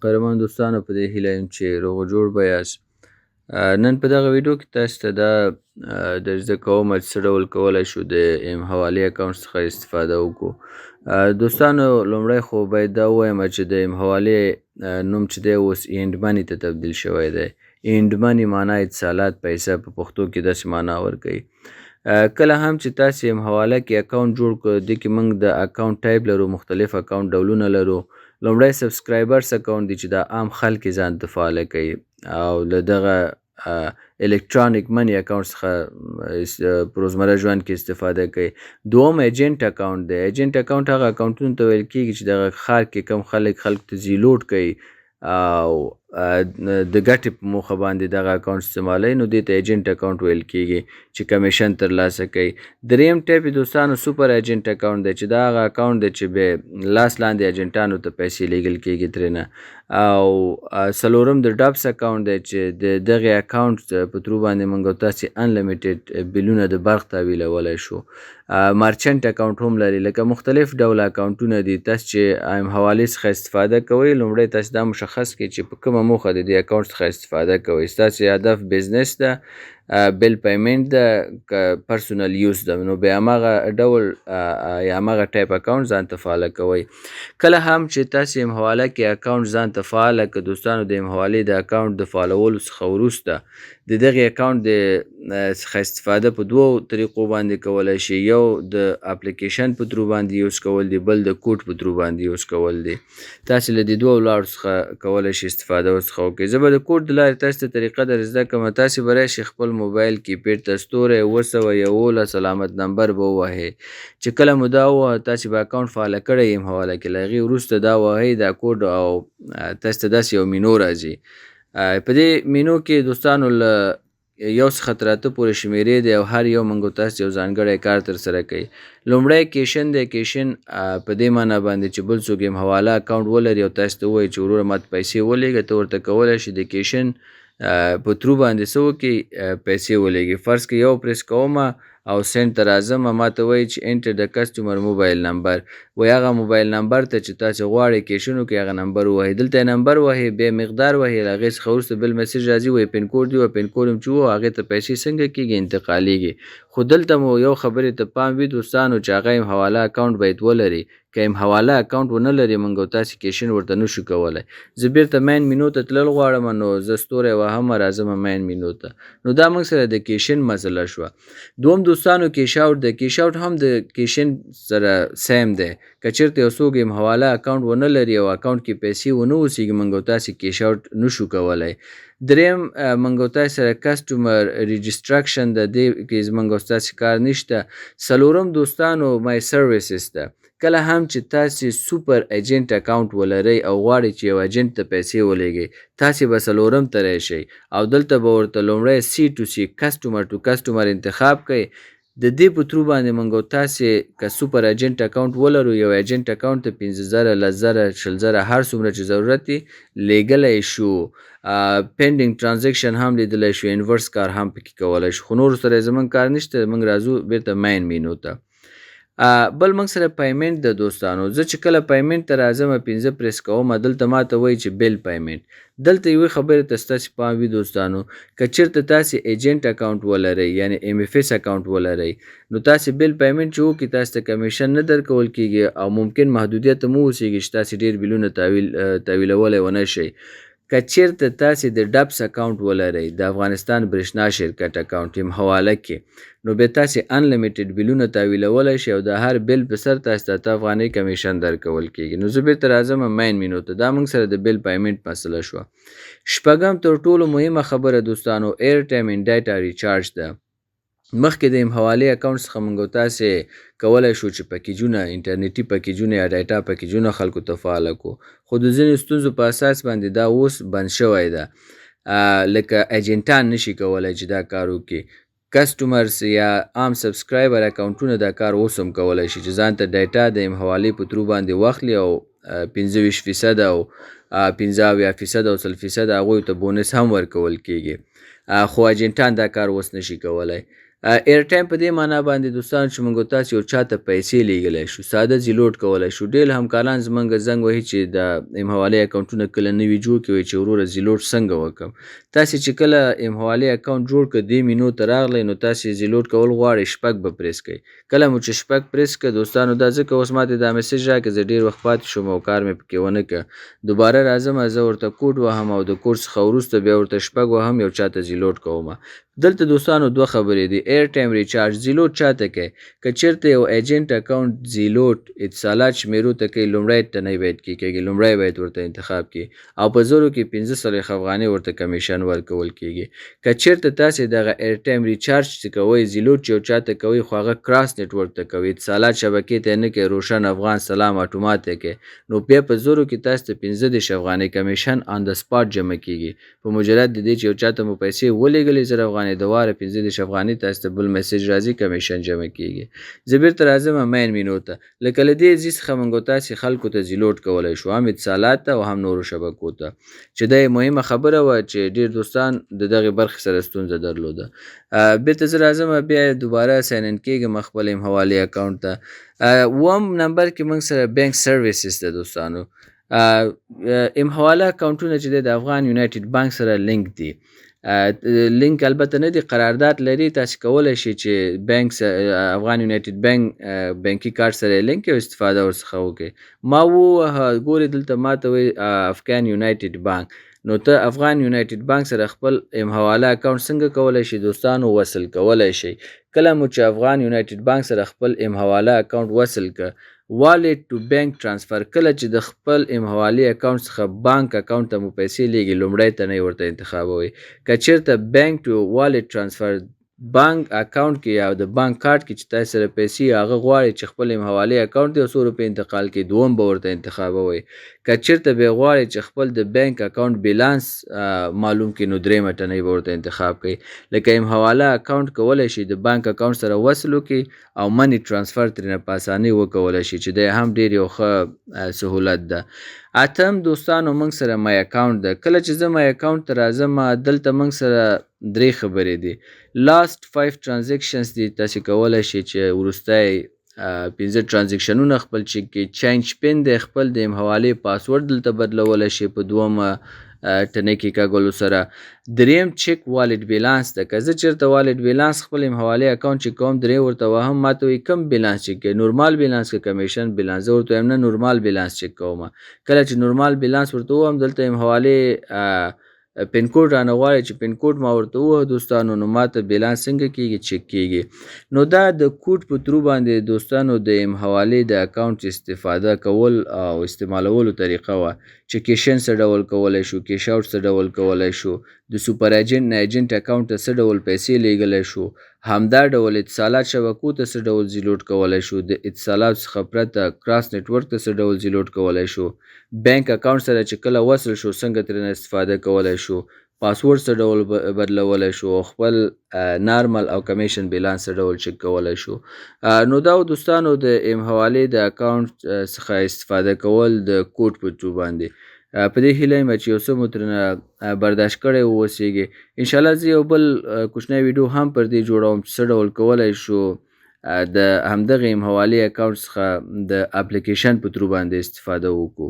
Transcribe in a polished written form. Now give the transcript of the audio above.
قهرمان دوستانو، په دې هیله یم چې روغ جوړ به یاست. نن په دغه ویډیو کې تاسو ته دا در زده کوم چې څه ډول کولی شو د ام حوالې اکاونټ څخه استفاده وکړو. دوستانو، لومړی خو باید دا ووایم چې د ام حوالې نوم چې دی اوس اینډ مني ته تبدیل شوی دی. اینډ مني معنا اتصالات پیسه په پښتو کې داسې معنا ورکوي. کله هم چې تاسې ام حواله کې اکاونټ جوړ کړو، دې کې موږ د اکاونټ ټایپ لرو، مختلف اکاونټ ډولونه لرو. لومړی subscribers اکاونټ دی چې دا عام خلک یې ځان ته فعاله کوي او له دغه electronic money اکاونټ څخه په روزمره ژوند کې استفاده کوي. دوم agent اکاونټ دی. agent اکاونټ هغه اکاونټونو ته ویل کیږي چې دغه ښار کې کم خلک خلکو ته زیلوټ کوي او د ګټې په موخه باندې دغه اکاونټ استعمالوي، نو دې ته agent اکاونټ ویل کیږي چې کمیشن ترلاسه کوي. دریم ټایپ دوستانو super agent اکاونټ دی چې دا هغه اکاونټ دی چې به لاس لاندې اجنټانو ته پیسې لیږل کیږي ترېنه. او څلورم د ډاپس اکاونټ دی چې د دغې اکاونټ په through باندې موږ او تاسې unlimited بلونه د برق تحویلولی شو. merchant اکاونټ هم لري، لکه مختلف ډوله اکاونټونه دي. تاسو چې ام حوالې څخه استفاده کوئ، لومړی تاسو دا مشخص کړئ چې په کومه موخه د دې اکاونټ څخه استفاده کوئ. ستاسې هدف business ده، bill payment ده، که personal use ده، نو بیا هماغه ډول یا هماغه ټایپ اکاونټ ځان ته فعاله کوئ. کله هم چې تاسې ام حواله کې اکاونټ ځان ته فعاله که دوستانو، د ام حوالې د اکاونټ د فعالولو څخه وروسته د دغې اکاونټ د څخه استفاده په دوو طریقو باندې کولی شئ. یو د اپلیکیشن په through باندې use کول دي، بل د کوډ په through باندې use کول دي. تاسې له دې دوو لارو څخه کولی شئ استفاده ورڅخه وکړئ. زه به د کوډ د لارې تاسې ته طریقه در زده کړم. تاسې به راشئ خپل موبایل keypad ته *711 علامت نمبر به ووهئ. چې کله مو دا ووهه، تاسې به اکاونټ فعاله کړی یم حواله کې، له هغې وروسته دا وهئ دا کوډ او تاسې ته داسې یو مینو راځي. په دې مینو کې دوستانو له یو څخه تر اته پورې شمېرې دی او هر یو موږ تاسو یو ځانګړی کار ترسره کوي. لومړی cash in دی. cash in په دې معنا باندې چې بل څوک ام حواله اکاونټ ولري او تاسو ته ووایي چې وروره ماته پیسې ولېږه، ته ورته کولی شې د cash in په through باندې څه وکړي، پیسې ولېږي. فرض که یو پریس کوم او send ته راځم، ما ته وایي چې enter the customer mobile number، وایي هغه موبایل نمبر ته چې تاسې غواړئ cash in وکړئ هغه نمبر ووهئ. دلته یې نمبر وهئ، بیا مقدار وهئ، له هغې څخه وروسته بل message راځي، وایي PIN code دی. PIN code هم چې ووهو هغې ته پیسې څنګه کېږي، انتقالیږي. خو دلته مو یو خبرې ته پام وي دوستانو چې هغه ام حواله اکاونټ باید ولري. که ام حواله اکاونټ ونه لري، موږ او تاسې cash in ورته نشو کولی. زه بیرته main menu ته تلل غواړم، نو زه ستوری وهم، راځم main menu ته. نو دا موږ سره د cash in مسله شوه. دوم دوستانو cash out دی. cash out هم د cash in سره same دی. که چېرته یو څوک ام حواله اکاونټ ونه لري او اکاونټ کې پیسې ونه اوسېږي، موږ او تاسې cash out نشو کولی. دریم موږ او تاسې سره customer registration ده، دې کې زموږ او ستاسې کار نشته. څلورم دوستانو my services ده. کله هم چې تاسې super agent اکاونټ ولرئ او غواړئ چې یو اجنټ ته پیسې ولېږئ، تاسې به څلورم ته راشئ او دلته به ورته لومړی C to C، customer to customer انتخاب کړئ. د دې په through باندې موږ او تاسې که super agent اکاونټ ولرو، یو agent اکاونټ ته 5000، 10,000، 20,000، هر څومره چې ضرورت وي لېږلی شو. pending transaction هم لیدلی شو، inverse کار هم پکې کولی شو، خو نورو سره زموږ کار نشته. موږ راځو بیرته main menu ته. بل موږ سره payment ده دوستانو. زه چې کله payment ته راځم، 5 پریس کوم، دلته ما ته وایي چې bill payment. دلته یوې خبرې ته ستاسې پام وي دوستانو، که چېرته تاسې agent اکاونټ ولرئ، یعنی MFS اکاونټ ولرئ، نو تاسې bill payment چې وکړئ تاسې ته کمیشن نه درکول کیږي او ممکن محدودیت مو اوسېږي چې تاسې ډېر بلونه تحویلولی ونه شئ. که چېرته تاسې د ډبس اکاونټ ولرئ، د افغانستان برښنا شرکت اکاونټ ام حواله کې، نو بیا تاسې unlimited بلونه تحویلولی شئ او د هر بل په سر تاسې ته 8 افغانۍ کمیشن درکول کیږي. نو زه بیرته راځم main menu ته. دا موږ سره د bill payment مسله شوه. شپږم تر ټولو مهمه خبره دوستانو airtime and data recharge ده. مخکې د ام حوالې اکاونټ څخه موږ تاسې کولی شو چې پکیجونه، انټرنیټي پکیجونه یا data پکیجونه خلکو ته فعاله کړو، خو د ځینو ستونزو په اساس باندې دا اوس بند شوی ده. لکه اجنټان نشي کولی چې دا کار وکړي. customers یا عام subscriber اکاونټونه دا کار اوس هم کولی شي چې ځان ته data د ام حوالې په through باندې واخلي او 25% او 75% او 100% هغوی ته bonus هم ورکول کیږي، خو اجنټان دا کار اوس نشي کولی. Airtime په دې معنا باندې دوستان چې موږ تاسو یو چاته پیسې لیږلی شو، ساده زیلوټ کولی شو. ډېر همکاران زموږ زنګ وهي چې د ایم حوالې اکاونټونه کله نوي جوړ کړي، چې وروره زیلوټ څنګه وکړم. تاسې چې کله ایم حوالې اکاونټ جوړ کړ، دې مینو ته راغلی، نو تاسې زیلوټ کول غواړئ، شپږ به پریس کړئ. کله مو چې شپږ پریس کړ دوستانو، دا ځکه اوس ماته دا مسیج راکړه، زه ډېر وخت پاتې شوم او کار مې پکې ونه کړ. دوباره راځم، زه ورته کوډ وهم او د کوډ څخه وروسته بیا ورته شپږ وهم، یو چاته زیلوټ کوم. دلته دوستانو دوه خبرې دي. Airtime recharge زیلوټ چاته کوي؟ که چېرته یو agent اکاونټ زیلوټ اتصالات شمېرو ته کوي، لومړی تنۍ باید کېږي، لومړی باید ورته انتخاب کړي او په زرو کې 45 افغانۍ ورته کمیشن ورکول کېږي. که چېرته تاسې دغه airtime recharge چې کوئ، زیلوټ چې یو چاته کوئ، خو هغه cross network ته کوي، اتصالات شبکې ته یې نه کوي، روشن افغان سلام اتومات یې کوي، نو بیا په زرو کې تاسې ته 35 افغانۍ commission on the spot جمع کېږي. په مجرد د دې چې یو چاته مو پیسې ولېږلې 1000 افغانۍ، د واره 35 افغانۍ تاسې ته بل مسیج راځي، کمیشن جمع کېږي. زه بېرته راځم main menu ته. لکه له دې ځای څخه موږ تاسې خلکو ته زیلوټ کولی شو، هم اتصالات ته او هم نورو شبکو ته، چې دا یې مهمه خبره وه چې ډېر دوستان د دغې برخې سره ستونزه درلوده. بېرته زه راځم، بیا دوباره sign in کېږم خپل ایم حوالې اکاونټ ته. اووم نمبر کې موږ سره bank services ده دوستانو. ایم حواله اکاونټونه چې دی د افغان یونایټډ بانک سره لینک دي. لینک البته نه دی، قرارداد لري. تاسې کولی شئ چې بانک افغان یونایټډ بانک بانکي کارت سره لینک او استفاده ورڅخه وکړئ. ما ووهه، ګورې دلته ما ته وایي افغان یونایټډ بانک، نو ته افغان یونایټډ بانک سره خپل ایم حواله اکاونټ څنګه کولی شئ دوستانو؟ وصل کولی شئ. کله مو چې افغان یونایټډ بانک سره خپل ایم حواله اکاونټ وصل کړ، wallet to bank transfer، کله چې د خپل ایم حوالې اکاونټ څخه بانک اکاونټ ته مو پیسې لیږي، لومړی تنۍ ورته انتخابوئ. که چېرته bank to wallet transfer، بانک اکاونټ کې یا د بانک کارت کې چې تاسو سره پیسې، هغه غواړي چې خپل ایم حوالې اکاونټ ته یو څو روپۍ انتقال کړي، دوم به ورته انتخابوئ. که چېرته بیا غواړي چې خپل د بانک اکاونټ بیلانس معلوم کړي، نو درېیمه ټنۍ به ورته انتخاب کړئ. لکه ایم حواله اکاونټ کولی شي د بانک اکاونټ سره وصل وکړي او money transfer ترېنه په اسانۍ وکولی شي، چې دا هم ډېر یو ښه سهولت ده. اتم دوستانو موږ سره my account ده. کله چې زه my account ته راځم، دلته موږ سره درې خبرې دي. last 5 transactions دي، تاسې کولی شئ چې وروستی 5 ترانزکشنونه خپل چک کړئ. change PIN دی، خپل د ایم حوالې پاسورډ دلته بدلولی شئ په دومه ټنۍ کې کاږلو سره. دریم check wallet balance ده. که زه چېرته wallet balance خپل ایم حوالې اکاونټ چک کوم، درې ورته وهم، ما ته وایي کوم بیلانس چک کوې، normal balance که commission balance؟ زه ورته وایم نه، normal balance چک کوم. کله چې normal balance ورته ووایم، دلته ایم حوالې PIN code رانه غواړي، چې PIN code ما ورته ووهه دوستانو، نو ما ته بیلانس څنګه کېږي، چک کېږي. نو دا د کوډ په through باندې دوستانو د ایم حوالې د اکاونټ استفاده کول او استعمالولو طریقه وه، چې cash in څه ډول کولی شو، cash out څه ډول کولی شو، د super agent نه agent اکاونټ ته څه ډول پیسې لیږلی شو، همدا ډول اتصالات شبکو ته څه ډول زیلوټ کولی شو، د اتصالات څخه پرته cross network ته څه ډول زیلوټ کولی شو، بانک اکاونټ سره چې کله وصل شو څنګه ترېنه استفاده کولی شو، پاسورډ څه ډول بدلولی شو او خپل normal او commission balance څه ډول چک کولی شو. نو دا دوستانو د ایم حوالې د اکاونټ څخه استفاده کول د کوډ په through باندې. په دې هیله یم چې یو څه مو ترېنه برداشت کړی واوسېږي. انشاءالله زه یو بل کوچنی ویډیو هم پر دې جوړوم چې څه ډول کولی شو د همدغې ایم حوالې اکاونټ څخه د اپلیکیشن په through باندې استفاده وکړو.